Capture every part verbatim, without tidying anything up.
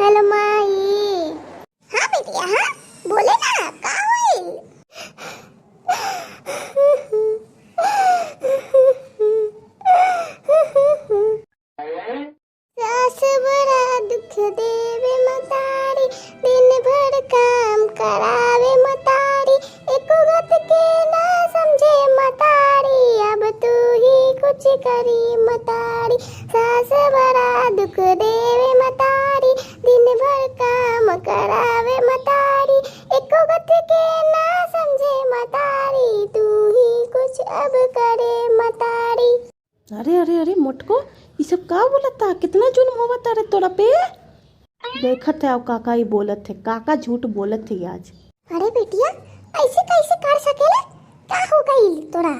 हेलो माई। हाँ बिटिया, हाँ, बोले ना, का होइल? सास बड़ा दुख देवे मतारी, दिन भर काम करावे मतारी, एको गत के ना समझे मतारी, अब तू ही कुछ करी मतारी। सास बड़ा दुख देवे मतारी, दिन भर काम करावे मतारी, एको गत के ना समझे मतारी, तू ही कुछ अब करे मतारी। अरे, अरे, अरे, मोटको, ई सब का बोलत ता? कितना जुल्म होवत ता रे तोरा पे? देखत है, अब काका ई बोलत है, काका झूठ बोलत है आज। अरे बिटिया, ऐसे कैसे कर सकेला? का हो गइल तोरा?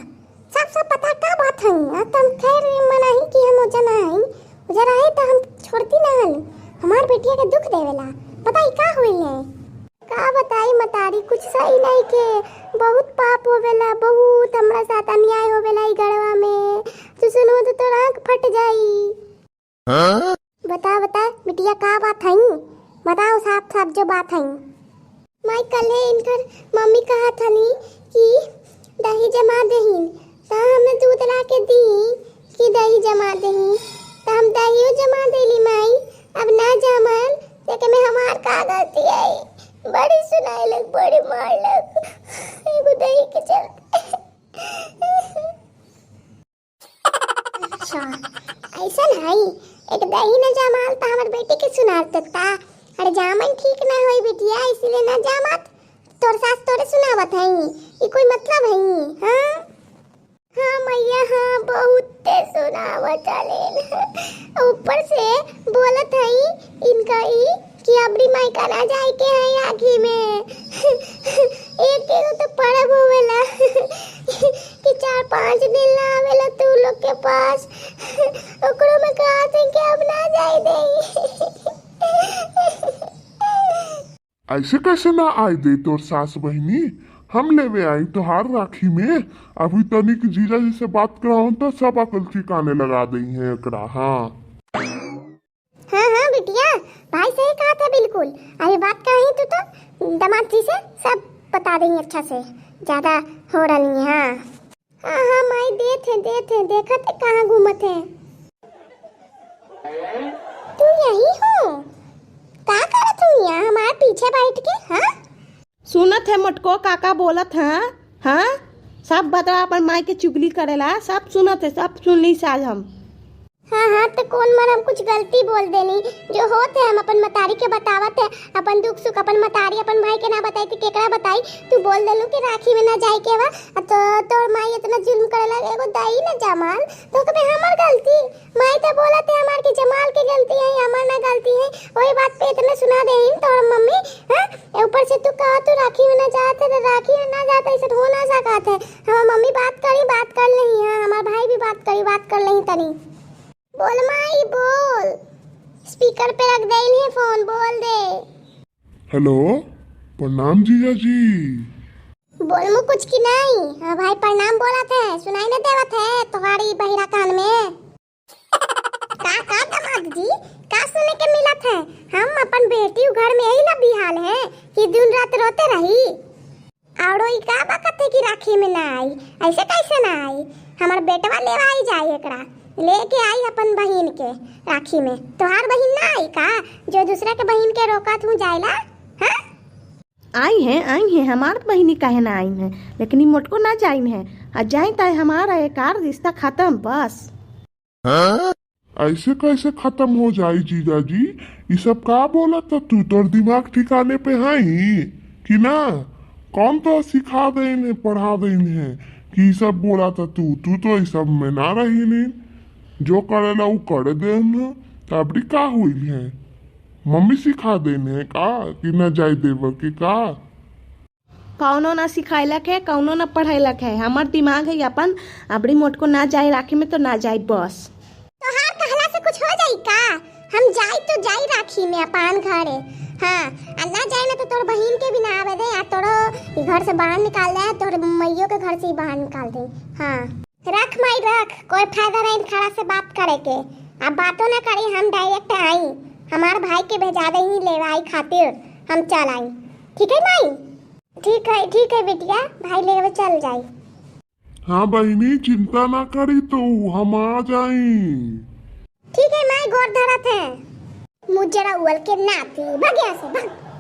साफ साफ बता, का बात है? आ, त हम खैर मनाही कि हम ओजा ना आई, ओजा रहे त हम छोड़ती ना हन। हमार बिटिया के दुख देवेला, बताई का होइल है? का बताई मतारी, कुछ सही नहीं के, बहुत पाप होवेला, बहुत हमरा साथ अन्याय होवेला ई गड़वा में। तू सुनबो तो तोर आँख फट जाई। हाँ? बता, बता बिटिया, का बात है? बताओ साफ साफ जो बात है। माई, कल्हे इनकर मम्मी कहत हली कि दही जमा देहिन, त हमें दूध ला के दी कि दही जमा देही, त हम दहियो जमा देली माई। अब ना जमल, तेके में हमार का गलती आई? बड़ी सुनाए लग, बड़ी मार लग, एगो दही के चलते। अच्छा, ऐसन है, एक दही न जमाल त हमर बेटी के सुनार देता। अरे जामन ठीक ना होई बिटिया, इसीलिए ना जामत। तोर सास तोरे सुनावत है, ई कोई मतलब है? हाँ, हाँ मैया, हाँ, बहुते सुनावत हलेन। ऊपर से बोलत है इनका ई कि अबरी मायका ना जाए के है राखी में। एक एगो तो परब होवेला कि चार पाँच दिन ना आवेला तू लोग के पास, ओकरो में कहत है कि अब ना जाए दे। ऐसे कैसे ना आए दे तोर सास बहिनी? हम लेवे आई तोहार राखी में। अभी तनिक जीजा जी से बात कराओ तो सब अकल ठिकाने लगा देइहैं एकरा। हाँ। हाँ, हाँ बिटिया, भाई सही कहत है बिल्कुल। अरे बात कही तू तो दामाद जी से सब बता देइहैं अच्छा से, ज्यादा हो रही है। हाँ। हाँ, हाँ, माई, देत है, देत है, देखत है कहाँ घूमत है। तू यही हो? का करत हूँ यहाँ हमारे पीछे बैठ के, हाँ? सुनत है मोटको काका बोलत है, हाँ? सब बतवा अपन माई के चुगली करेला, सब सुनत है, सब सुन ली साज हम। हाँ, हाँ, तो कौन मर हम कुछ गलती बोल देनी, जो होत है हम अपन मतारी के बतावत है, अपन दुख सुख अपन मतारी अपन भाई के ना बताई तो केकरा बताई। तू बोल देलू कि राखी में ना जाए के बा, आ तो तोर माई इतना जुल्म करे लगे, एगो दही ना जमाल, तो ओकरे में हमर गलती? माई तो बोलत है हमार के जमाल के गलती है, हमर ना गलती है। वही बात पे इतना सुना देहिन तोर मम्मी, हाँ? ऊपर से तू कहा तू राखी में ना जात है, तो राखी में ना जात है, ऐसे हो ना सकत है। हमार मम्मी बात करी, बात कर लेही, हाँ, हमार भाई भी बात करी, बात कर लेही तनी। बोल माई, बोल। स्पीकर पे रख देइल है फोन, बोल दे। हेलो, प्रणाम जीजा जी। बोलमु कुछ कि नहीं? हाँ भाई, प्रणाम बोलत है, सुनाई न देवत है तोहारी बहिरा कान में? का, का दामाद जी, का सुने के मिलत है? हम अपन बेटी उ घर में यही ला बिहाल है कि दिन रात रोते रही। औरो ई का बकत है कि राखी में ना आई? ऐसे कैसे ना आई? हमार बेटवा लेवा आई जाए एकरा, लेके आई अपन बहिन के राखी में। तोहार बहिन ना आई का, जो दूसरा के बहिन के रोकत हूँ जाएला? हाँ? आई हैं, आई हैं, हमार बहिनी काहे ना आई हैं, लेकिन ई मोटको ना जाइन है। आ जाइन त हमार एकार रिश्ता खत्म, बस। हाँ? ऐसे कैसे खत्म हो जाई जीजा जी? ई सब का बोलत ह तू? तोर दिमाग ठिकाने पे है कि ना? कौन तो सिखा देन है, पढ़ा देन है कि ई सब बोलत ह तू? तू तो ई सब में ना रही नी। जो करेला उ कर देन है, तबरी का होइल है? मम्मी सिखा देन है का कि ना जाए देव के का? कौनो ना सिखैलक है, कौनो ना पढ़ैलक है। हमर दिमाग है अपन, अबरी मोटको ना जाए राखी में तो ना जाए बस। तोहार कहला से कुछ हो जाई का? हम जाई तो जाई राखी में अपन घरे। हाँ, आ ना जाई ना तो तोर बहिन के भी ना आवे दे, आ तोरो घर से बाहर निकाल दे, तोर मइयो के घर से ही बाहर निकाल दे। हाँ। रख माई रख, कोई फायदा नहीं खड़ा से बात करे के। अब बातों ना करी, हम direct आई, हमार भाई के भेजा दे ही लेवाई खातिर, हम चल आई। ठीक है माई? ठीक है, ठीक है बिटिया, भाई लेवे चल जाई। हाँ बहिनी, चिंता ना करी तू, हम आ जाई। ठीक है माई, गोड़ धरत है। मुजरा उवल के नाती, भाग यहाँ से, भाग।